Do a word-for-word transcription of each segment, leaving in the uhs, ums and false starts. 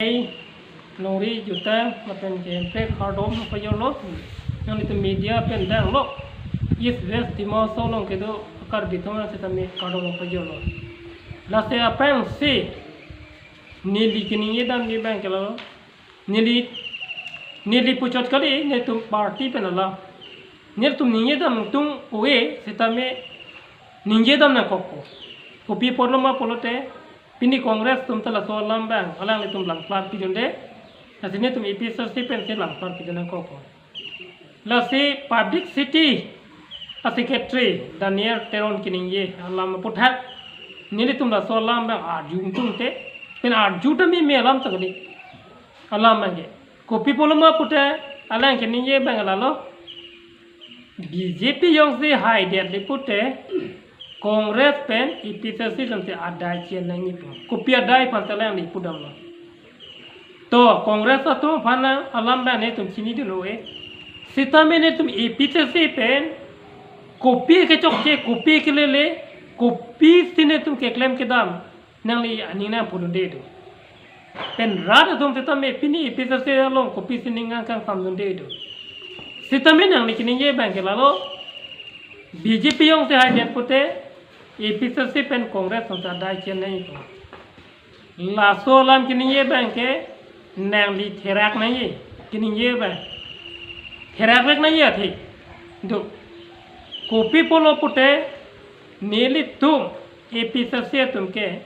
Hei, longri juta lapen ke hemprek kardom pajorlo. Nanglitum media pen danglo. East West Dima Hasao along kedo Karbi atum sitame kardom pajorlo. Lasi aphrangsi neli kaningje damji abang ke lalo. Neli, neli puchot kali, nelitum party pen alam. Nelitum ningje dam tung ove sitame ningje dam nangkokpo. Kopi apotlo ma pulote, pini Congress atum ta laso alam abang alanglitum langplar pidunde. Lasi nelitum A P H L C pensi langplar pidun nangkokpo. Lasi publicity a-secretary Daniel Teron kaningje alam aputhak, nelitum laso alam abang arju tung te, pen arju ta meme alam ta kali. Alam abang ke. Kopi apotlo ma pute, alang kaningje abang lalo. B J P jongsi haidetji pute, Congress pen A P H L C jongsi adai chen nangji pu. Kopi adai aphan ta alangli pudamlo. To, Congress atum aphan alam abang nelitum chinidun ove. Sitame nelitum A P H L C pen, kopi kechokche, kopi kelele, kopisi nelitum keklem kedam nangli aning nangpudunde do. Pen rat atum sitame pini A P H L C along kopisi ning nangkangsamdunde do. Sitame nangli kaningje abang ke lalo, B J P jongsi haidet pute, A P H L C pen Congress jongsi adai chen nangji pu. Laso alam kaningje abang ke nangli therak nangji, kaningje abang. Therak vek nangji athe. Do. Kopi apotlo pute, nelitum A P H L C atum ke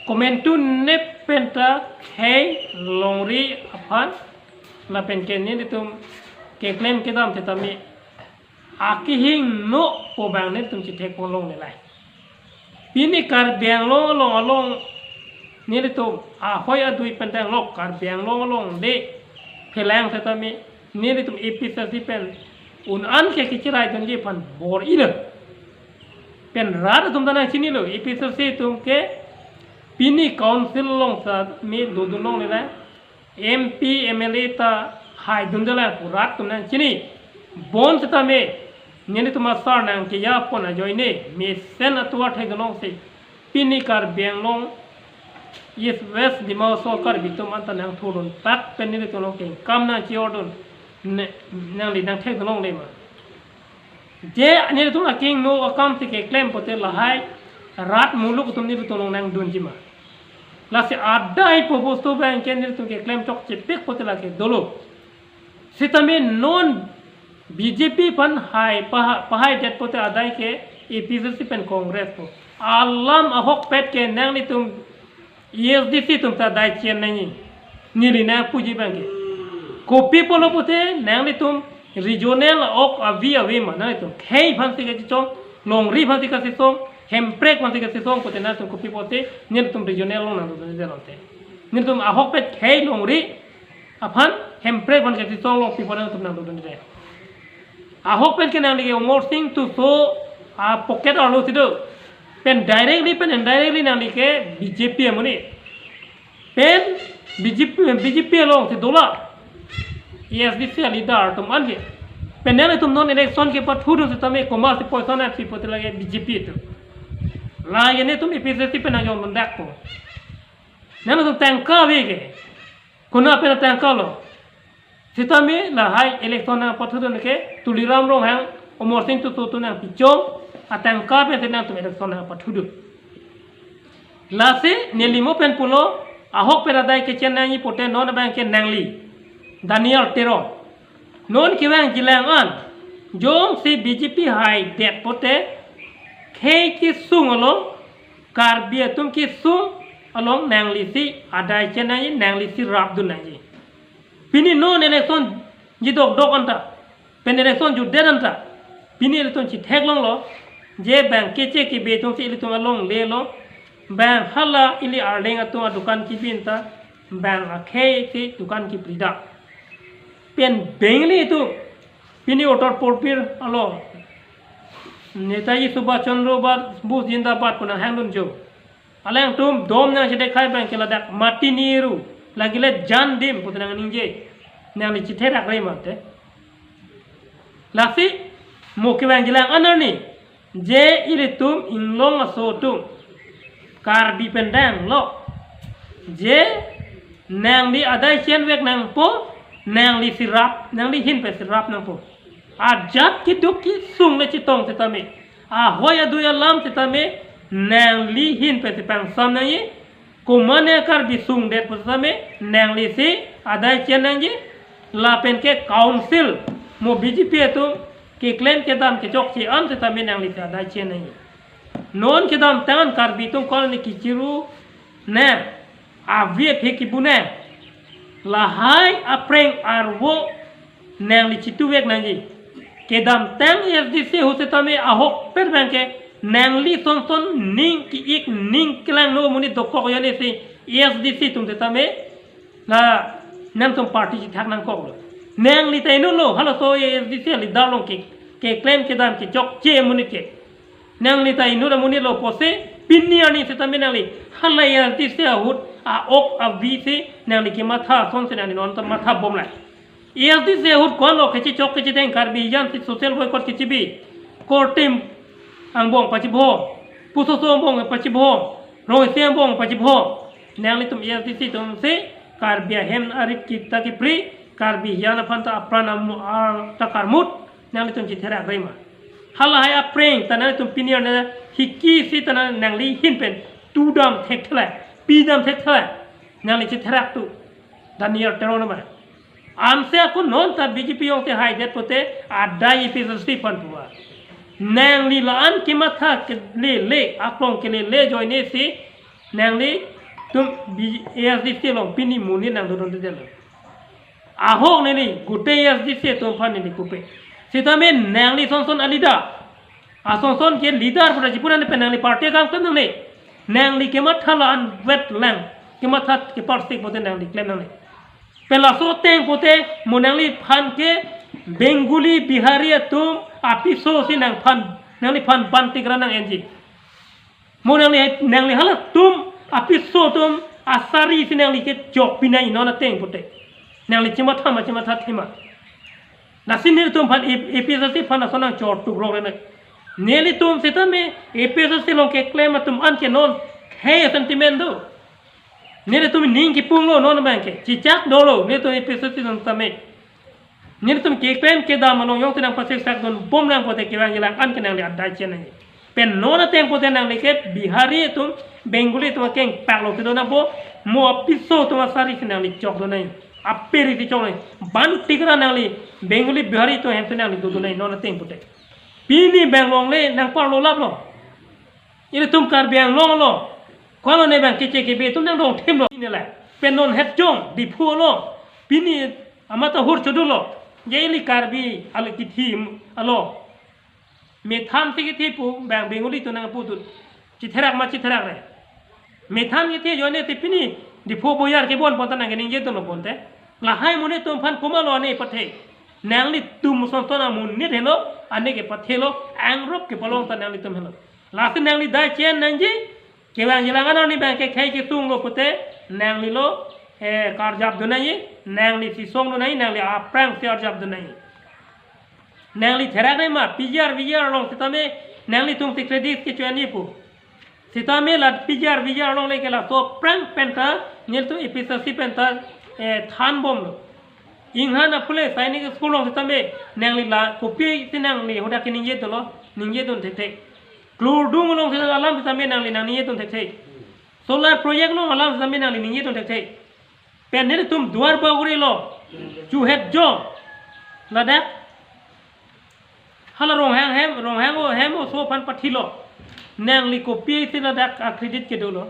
komantu nep penta khei longri aphan lapen ke nelitum keklem kedam sitame akehingno pu abang nelitum chithekpon longle lai. Pini Karbi Anglong along along nelitum ahoi adui pen danglo, Karbi Anglong along le phelang sitame nelitum A P H L C pen un-an ke kechiraidunji aphan bor-ilo. Pen rat atum ta nangchinilo, A P H L C atum ke pini council along sitame dodun longle lai. M P, M L A ta haidunde lang pu rat atum nangchini. Bonsitame nelitum asar nangkejapon ajoine mesen atovar thekdun longsi pini Karbi Anglong, East West Dima Hasao Karbi atum anta nangthurdun tak pen nelitum along kengkam nangchiordun, ne, nangli nangthekdun longle ma? Je nelitum akehingno akam si keklem pute lahai rat muluk atum nelitum along nangdunji ma? Lasi adai pu bostu abang ke nelitum keklem chokchepik pute lake dolo. Sitame non B J P aphan hai paha-, pahaidet pute adai ke A P H L C pen Congress pu. Alam ahokpet ke nanglitum A S D C atum ta adai chen nangji. Neli nangpuji abang ke. Kopi apotlo pute nanglitum regional ok avi ave ma nanglitum. Khei aphansi kachesong, longri aphansi kachesong, hemprek aphansi kachesong pute nangtum kopi apotsi nelitum regional along nangdodunde lote. Nelitum ahokpet khei longri aphan hemprek aphan kachesong along pi apot nangtum nangdodunde. Ahokpet ke nangli ke Amarsing Tisso apocket arlo si do. Pen directly pen indirectly nangli ke B J P amonit. Pen B J P, B J P alongsi dola. A S D C aleader atum an ke. Pen nangtum non election kepathudun sitame komatsi poisa nangpi pute lake B J P atum. Lake nelitum A P H L C pen nangjong dundakpo. Nangtum tangka ave ke. Konat pen tangkalo? Sitame lahai election nangpathudun ke Tuliram Ronghang, Amarsing Tisso atum nangpichong atangka pensi nangtum election nangpathudun. Lasi neli mo pen pulo, ahokpet adai kechen nangji pute non abang ke nangli Daniel Teron. Non kevangjilang an, jongsi B J P haidet pute khei kesung along, Karbi atum kesung along nanglisi adai chen nangji, nanglisi rapdun nangji. Pini non election ji dokdok anta, pen election jutdet anta, pini ilitum chithek longlo, je bang keche kebe atumsi ilitum alongle lo, bang hala ili Arleng atum adukan kebi anta, bang akhei si dukan kepri dak. Pen bengli atum, pini otor porpir alo, Netaji Subhash Chandra Bose Zindabad pu nanghangdun jo. Alangtum dom nangchedekhai abang ke ladak mati niru, lake le jan dim pute nangningje, nangli chitherak re mate. Lasi mo kevangjilang an arni, je ilitum inglong aso atum Karbi pen danglo, je Nangli adai chenvek nangpo, nangli si rap, nangli ahin pen si rap nangpo. Ajat keduk kesung le chetong setame, ahoi adui alam setame, nangli ahin pen si pangsam nangji. Komatne Karbi sungdetpo setame, nangli si adai chen nangji. Lapen ke council, mo B J P atum keklem kedam kechokche an setame nangli si adai chen nangji. Non kedamtang an Karbi atum koloni kichiru ne, avi aphi kibu ne, lahai aphreng arvo nangli chituvek nangji. Kedamtang A S D C ahut setame ahokpet abang ke nangli sonson ning ki-ik ning kelangno amonit dokok jone si A S D C atum setame la nangtum party chithak nangkoklo. Nangli ta inutlo, halaso A S D C aleader along ke keklem kedam kechokche amonit ke. Nangli ta inut amonit lo pusi, pini arni setame nangli hala A S D C ahut a-ok avi si nangli kematha ason si nangli non ta matha bomlang. A S D C ahut ko-an lo kechechok kechetheng, Karbi ajan si social boycott kechibi, Korte angbong pachibho, Pusoso angbong pachibho, Rongsi angbong pachibho. Nanglitum A S D C atum si Karbi ahem arit kita kepri, Karbi ajan aphan ta apran am-, ar-, ta karmut, nanglitum chitherak rema. Halahai aphreng ta nanglitum pini arni hiki si ta nangli ahin pen tudam thekthe le, pidam thekthe le, nangli chitherak tu. Daniel Teron ma. Ansi ako non ta B J P along si haidet pote adai A P H L C aphan pu-a. Nangli la-an kematha kelele, aklong kelele ajoine si nanglitum B-, A S D C along pini monit nangdodunde detlo. Ahok neli gute A S D C atum aphan neli pupe. Setame nangli sonson aleader, asonson ke leader pu ta chipu nangji pen nangli party akam klem nangne. Nangli kematha la-an vetlang, kematha keparsik pote nangli klem nangne. Pen laso ateng pote mo nangliphan ke Bengali, Bihari atum apiso si nangphan, nangliphan ban tikra nang-enji. Mo nangli, nangli halatum apiso atum asari si nangli kechok pinai non ateng pote. Nangli chimatha ma chimathathe ma. Lasi nelitum aphan A-, A P H L C aphan ason nangchor tukrok rene. Nelitum setame A P H L C along keklem atum an ke non khei sentiment do. Nelitum ning kipunglo non abang ke. Chichak dolo nelitum A P H L C atum tame. Nelitum keklem kedam along jongsi nangpasiksak dun bomlang pote kevang jelang an ke nangli adai chen nangji. Pen non ateng pote nangli ke Bihari atum, Bengali atum akengpaklo kedo nangpo, mo apiso atum asari si nangli chokdun nangji. Aperi si chok nangji. Ban tikra nangli Bengali, Bihari atum ahem si nangli dodun nangji non ateng pote. Pini Bangalore le nangparlo laplo. Ilitum Karbi Anglong lo. Ko-an lo ne abang keche kebe atum nangdong thimlo. Pini le. Pen non het jong Diphu lo. Pini amat ahur chodunlo. Je ili Karbi alo kithi alo. Methan si kithi pu abang Bengali atum nangpu tu. Chitherak ma chitherak re. Methan kithi ajoine si pini Diphu boyar kebon pon ta nangkeningje dunlo bonte. Lahai monit atum aphan komatlo ane pathe. Nanglitum sonson amonit helo, ane kepathelo, angrok kepalong ta nanglitum helo. Lasi nangli adai chen nangji, kevang jelang an arni abang ke khei kesunglo pote, nangli lo, eh, karjapdun nangji, nangli si songdun nangji, nangli aphrang si arjapdun nangji. Nangli therak rema, P G R, V G R along setame, nanglitum si credit kecho-enji pu. Setame la P G R, V G R along le ke laso aphrang pen ta, nelitum A P H L C pen ta, eh, thanbomlo. Inghan apule Sainik School along setame, nangli la kopi si nangli hadak keningje dunlo, ningje dun thekthe. Klurdung along setame alam setame nangli nangningje dun thekthe. Solar project along alam setame nangli ningje dun thekthe. Pen nelitum Duar Bagori lo, chuhet jong. Ladak. Hala Ronghang hem, Ronghang o hem oso aphan pathilo. Nangli kopi si ladak a-credit kedolo.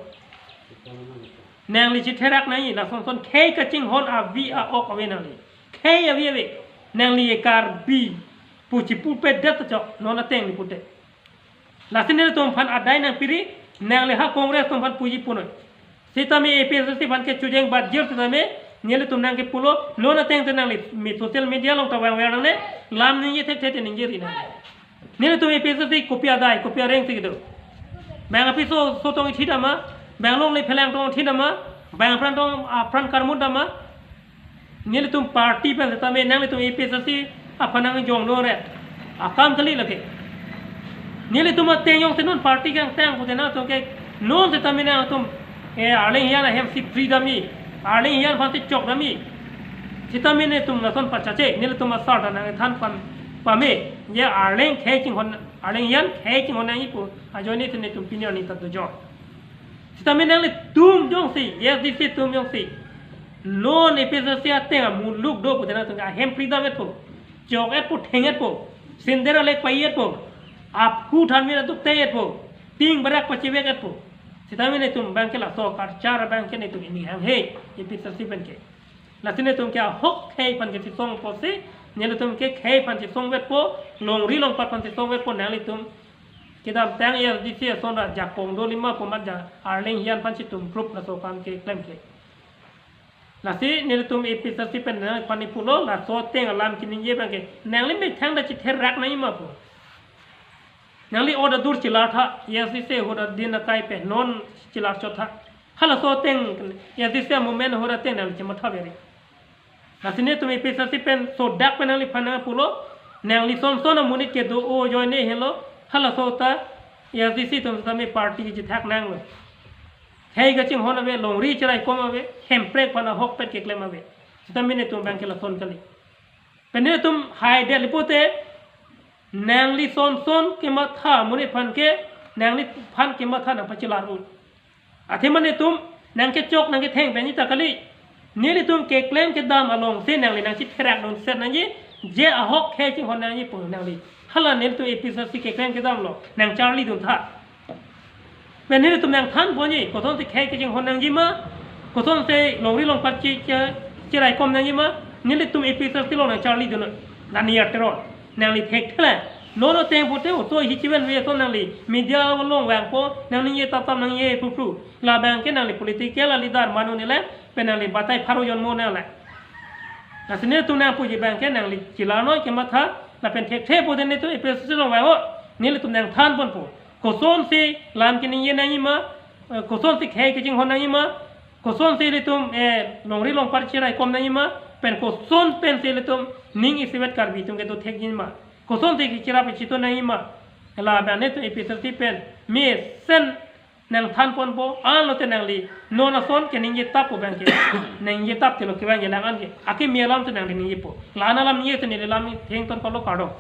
Nangli chitherak nangji, lason son khei kachinghon avi a-ok ave nangli. Khei avi ave. Nangli e Karbi pu chipupedet chok, non ateng ni pute. Lasi nelitum aphan adai nangpiri, nangli ha Congress atum aphan puji punoi. Setame A P H L C aphan ke chojeng batjir setame, nelitum nangkepulo, non ateng te nangli me social media along ta vangver nangne, lam ningje thekthe te ningje ri nang. Nelitum A P H L C kopi adai, kopi areng si kedo. Bang apiso so tong ithi dam ma, bang longle phelang tong ithi dam ma, bang apran tong apran karmut dam ma, nelitum party pen setame nanglitum A P H L C aphan nangjongdunre. Akam kali lake. Nelitum ateng jongsi non party kangtang pute nangtum ke non setame nangtum, eh, arleng hian ahem si free damji. Arleng hiyan aphan si chok dam-i. Sitame netum lason pachache, nelitum asar ta nangthan pam pame. Je arleng khei chinghon, arleng hiyan khei chinghon nangji pu ajoine si netum pini arni ta dojoi. Sitame nanglitum jongsi, A S D C atum jongsi, non A P H L C ateng amuluk do pute nangtum ke ahem freedom etpo, chok etpo, theng etpo, sandal alek pai etpo, aphu thanvin atuk te etpo, ting barak pachevek etpo. Sitame netum abangke laso karchar abangke netum ingni hanghe A P H L C pen ke. Lasi netum ke ahok khei aphan ke chisong apotsi, nelitum ke khei aphan chisong vetpo, longri longpat aphan chisong vetpo, nanglitum kedamtang A S D C ason ra jakong do lima pu amat ja arleng hiyan aphan chitum group laso kam keklem ke. Lasi nelitum A P H L C pen nangphan ni pulo, laso ateng alam keningje abangke nangli methang ta chitherak nangji ma pu. Nangli order dur chilar tha, A S D C ahut adin akai pen non chilar chot tha. Halaso ateng A S D C movement ahut ateng nangli chematha beri. Lasi netum A P H L C pen sodak pen nangliphan nangpulo, nangli son son amonit kedo ajoine helo, halaso ta A S D C atum sitame party kechethak nanglo. Khei kachinghon ave, longri cheraikom ave, hemprek aphan ahokpet keklem ave. Sitame netum abangke lason kali. Pen netum haidet li pute, nangli son son kematha amonit aphan ke, nangliphan kematha nangpachelar un. Athema netum nangkechok nangketheng penji ta kali. Nelitum keklem kedam alongsi nangli nangchitherak dunset nangji, je ahok khei chinghon nangji pu nangli. Hala nelitum A P H L C keklem kedam lo, nangcharli dun tha. Pen nelitum nangthan ponji, kosonsi khei kachinghon nangji ma, kosonsi longri longpat che, che, cheraikom nangji ma, nelitum A P H L C along nangcharli dun, la ni ateron. Nangli thekthe le. Non ateng pute oso hi chiven ve ason nangli media along vangpo, nangningje tap tap nangje phru phru. Labangke nangli political leader manu nile, pen nangli batai pharo jonmo nangle. Lasi netum nangpuji abangke nangli chelar noi kematha, lapen thekthe pute netum A P H L C along vangpo, nelitum nangthan ponpo. Kosonsi lam keningje nangji ma, eh, kosonsi khei kachinghon nangji ma, kosonsi ilitum, eh, longri longpat cheraikom nangji ma, pen koson pensi ilitum ning isivet Karbi atum kedo thekji ma, kosonsi kecherap kechitun nangji ma. Labang netum A P H L C pen mesen nangthan ponpo, anlote nangli non ason keningje tap pu abangke ningje tap tilo kevang jelang anke. Akimi alam si nangli ningjepo. La-an alam ningje si neli lam thengton kolo, kardom.